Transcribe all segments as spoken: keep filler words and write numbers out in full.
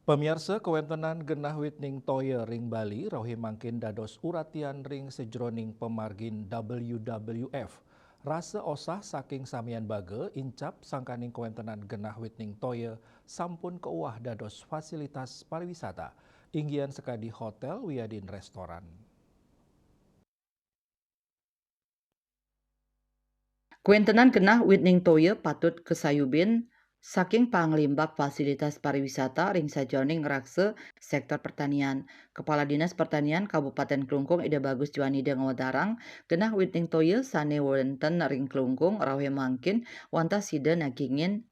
Pamiarsa, kawéntenan genah wit ning toya ring Bali rauhé mangkin dados uratian ring sajroning pamargin W W F. Rasa osah saking samian baga incap sangkaning kawéntenan genah wit ning toya sampun kauwah dados fasilitas pariwisata, inggihan sakadi hotél wiadin réstoran. Kawéntenan genah wit ning toya patut kasayubin saking panglimbak fasilitas pariwisata ring sajeroning ngraksa séktor pertanian. Kepala Dinas Pertanian Kabupaten Klungkung Ida Bagus Juanida ngawedarang, genah wit ning toya sané wénten ring Klungkung rauhé mangkin wantah sida nagingin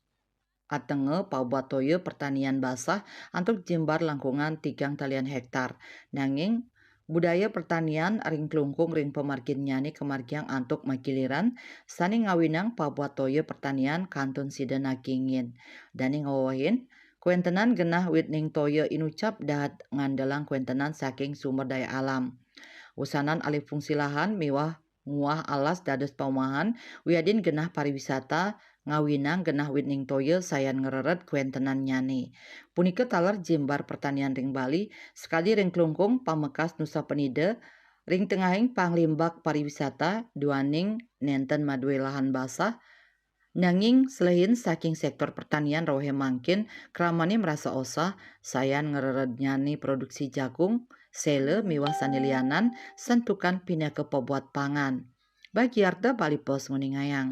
atenga pabuat toya pertanian basah antuk jimbar langkungan tigang talian héktar. Nanging budaya pertanian ring Klungkung ring pamarginnyané kamargiang antuk magiliran sané ngawinang pabuat toya pertanian kantun sida nagingin. Dané ngawewehin, kawéntenan genah wit ning toya inucap dahat ngandelang kawéntenan saking sumber daya alam. Wusanan alih fungsi lahan miwah nguah alas dados paumahan wiadin genah pariwisata ngawinang genah wit ning toya sayan ngrered kawéntenannyané. Punika taler jimbar pertanian ring Bali, sakadi ring Klungkung, pamekas Nusa Penida, ring tengahing panglimbak pariwisata, duaning nénten madué lahan basah, nanging selehin saking séktor pertanian rauhé mangkin kramané marasa osah, sayan ngrerednyané produksi jagung, séla miwah sané lianan, santukan pinaka pabuat pangan. Bagiarta Bali Post nguningayang.